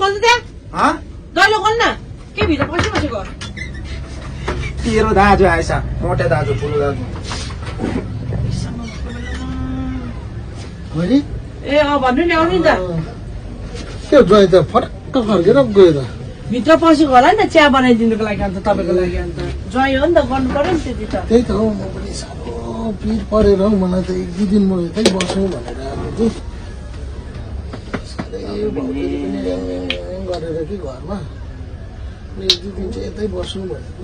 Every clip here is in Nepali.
खोल्नु त्यहाँ दैलो खोल्न के भित्र बसेको तेरो दाजु आएछ मोटे दाजु ठुलो दाजु ए भन्नु नि आउनु नि त त्यो ज्वाइँ त फटक्क फर्केर गयो त भित्र पसेको होला नि त चिया बनाइदिनुको लागि अन्त तपाईँको लागि अन्त ज्वाइँ हो नि त गर्नु पर्यो नि त्यति त त्यही त हौ म पनि साह्रो पिर परेर हौ मलाई त 1-2 दिन म यतै बसौँ भनेर आएको थिएँ गरेर कि घरमा 1-2 दिन चाहिँ यतै बस्नु भनेको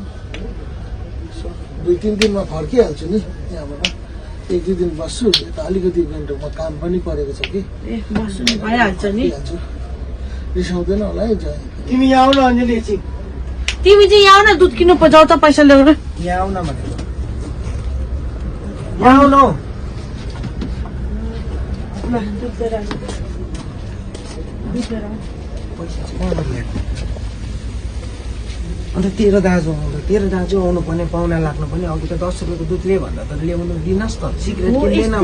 2-3 दिनमा फर्किहाल्छु नि त्यहाँबाट 1-2 दिन बस्छु यता अलिकति गान्तोकमा काम पनि परेको छ कि बस्नु भइहाल्छ नि रिसाउँदैन होला है जय तिमी यहाँ आउ न अञ्जली एकछिन तिमी चाहिँ यहाँ आउ न दुध किन्नु जाऊ त पैसा ल्याएर यहाँ आउ न भनेको यहाँ आउ न अन्त तेरो दाजु आउनु पर्ने पाहुना लाग्नु पनि अघि त 10 रुपियाँको दुध ल्याए भन्दा त ल्याउनु दिनुहोस् त सिक्रेट किन्दैन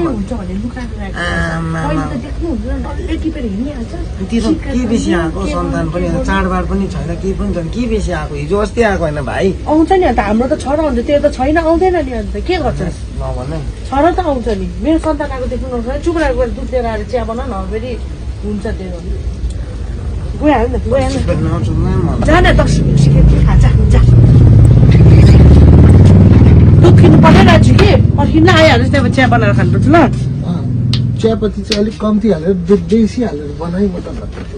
तेरो के बेसी आएको सन्तान पनि चाडबाड पनि छैन केही पनि छैन के बेसी आएको हिजो अस्ति आएको होइन भाइ आउँछ नि अन्त हाम्रो त छोरा हुन्छ त्यो त छैन आउँदैन नि अन्त के गर्छ नभन छोरा त आउँछ नि मेरो सन्तान आएको देख्नु नसक्छ चुक्राको गएर दुध लिएर आएर चिया बना न फेरि हुन्छ त्यो गइहाल्नु न जान त दुध किन्नु पठाइरहेको छु कि पर्खिन आइहाल्नुहोस् त्यहाँ चिया बनाएर खानुपर्छ ल चियापत्ती चाहिँ अलिक कम्ती हालेर दुध बेसी हालेर बनाइ म त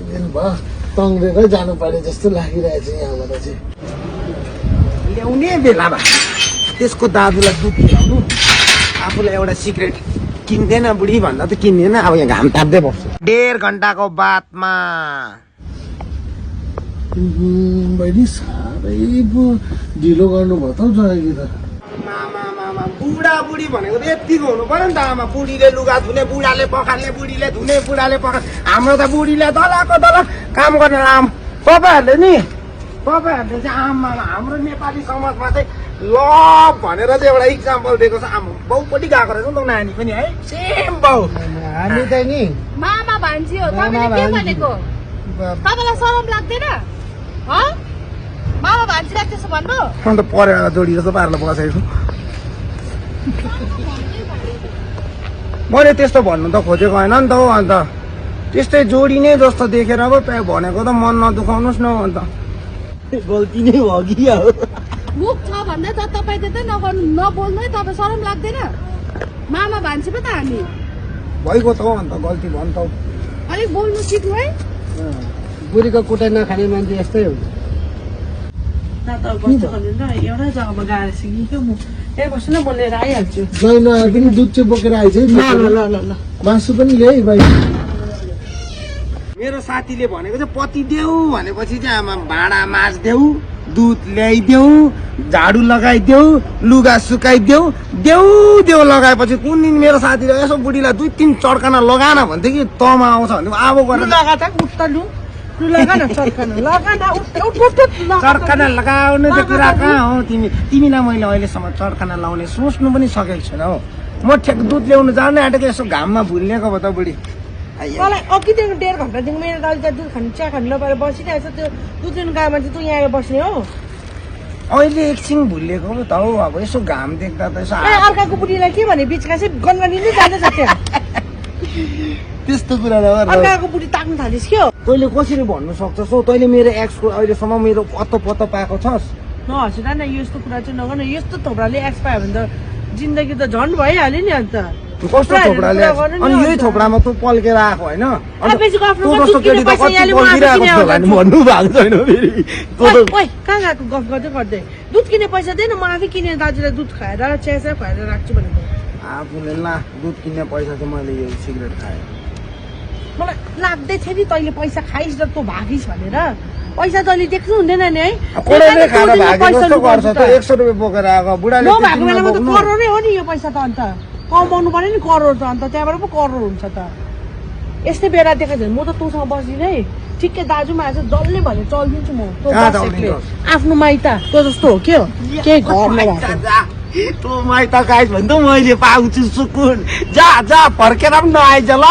दिन भयो तङ्ग्रेरै जानु पर्ने जस्तो लागिरहेछ यहाँबाट चाहिँ ल्याउने बेला भए त्यसको दाजुलाई दुध ल्याउनु आफूलाई एउटा सिक्रेट किन्दैन बुढी भन्दा त किन्दैन अब यहाँ घाम ताप्दै बस्छु 1.5 घन्टाको बादमा बहिनी साह्रै ढिलो गर्नुभयो त हौ जयगी त बुढा बुढी भनेको त यतिको हुनु पर्यो नि त आमा बुढीले लुगा धुने बुढाले पखाल्ने बुढीले धुने बुढाले पखाल्ने हाम्रो त बुढीले दलाको दला काम गर्ने आम तपाईँहरूले चाहिँ आमा हाम्रो नेपाली समाजमा चाहिँ लभ भनेर चाहिँ एउटा इक्जाम्पल दिएको छ आमा बाउपट्टि गएको रहेछ नि त नानी पनि है सेम बाउ हामी त नि मामा भान्जी हो तपाईँले के भनेको तपाईँलाई शरम लाग्दैन मामा भान्जीलाई त्यसो भन्नु अन्त परेर जोडी जस्तो पारेर बसेको मैले त्यस्तो भन्नु त खोजेको होइन नि त हो अन्त त्यस्तै जोडी नै जस्तो देखेर पो भनेको त मन नदुखाउनुहोस् न अन्त गल्ती नै हो कि मुख छ भन्दा त तपाईँ त्यतै नबोल्नु है तपाईँ शरम लाग्दैन मामा भान्जी पो त हामी भइगयो त हो अन्त गल्ती भयो नि त अलिक बोल्नु सिक्नु है बुढीको कुटाइ नखाने मान्छे यस्तै हुन्छ एउटै जग्गामा गएर सिकेको म त्यही बस्नु न म लिएर आइहाल्छु जय नआए पनि दुध चाहिँ बोकेर आइज है ल मासु पनि ल्याइ भाइ मेरो साथीले भनेको चाहिँ पति देऊ भनेपछि चाहिँ आमा भाँडा माझ्देऊ दुध ल्याइदेऊ झाडु लगाइदेऊ लुगा सुकाइदेऊ देऊ लगाएपछि कुन दिन मेरो साथीले यसो बुढीलाई 2-3 चड्काना लगान भन्थ्यो कि तमा आउँछ भने अब गरेर चर्काना लगाउने त कुरा कहाँ हो तिमीलाई मैले अहिलेसम्म चर्काना लाउने सोच्नु पनि सकेको छैन हो म ठेक दुध ल्याउनु जाने आँटेको यसो घाममा भुलिएको भयो त बुढी मलाई अघिदेखि 1.5 घन्टादेखि मेरो दाजु दुध खानु चिया खानु नपाएर बसिरहेको छ त्यो दुध लिनु गयो भने तँ यहाँ आएर बस्ने हो अहिले एकछिन भुलिएको पो त हौ अब यसो घाम देख्दा त यसो अर्काको बुढीलाई के भने बिचका चाहिँ गनगनी नै जाँदैछ त्यहाँ त्यस्तो कुरा नगर अर्काको बुढी ताक्नु थालिस् के हो तैँले कसरी भन्नु सक्छस् हौ तैँले मेरो एक्सको अहिलेसम्म मेरो पत्तो पाएको छस् नहँसिर न यस्तो कुरा चाहिँ नगर्नु यस्तो थोप्राले एक्स पायो भने त जिन्दगी त झन् भइहाल्यो नि अन्त कस्तो थोप्राले अनि यही थोप्रामा तँ पल्केर आएको होइन भन्नु भएको छैन कहाँ गएको गफ गर्दै गर्दै दुध किने पैसा दिएन म आफै किनेर दाजुलाई दुध खाएर चिया खुवाएर राख्छु भनेको आफूले ला दुध किन्ने पैसा चाहिँ मैले यो सिगरेट खाएँ मलाई लाग्दै थियो नि तैँले पैसा खाइस् र तँ भागिस् भनेर पैसा तैँले देख्नु हुँदैन नि है 100 रुपियाँ बोकेर आएको बुढाले नभएको बेलामा त करोडै हो नि यो पैसा त अन्त कमाउनु पर्यो नि करोड त अन्त त्यहाँबाट पो करोड हुन्छ त यस्तै बेला देखाइ म त तँसँग बस्दिनँ है ठिकै दाजुमा आज डल्लै भनेर चलिदिन्छु म आफ्नो माइत तँ जस्तो हो के हो केही घर नभएको तँ माइत खाइस् भने त मैले पाउँछु सुकुन जा फर्केर पनि नआइज ल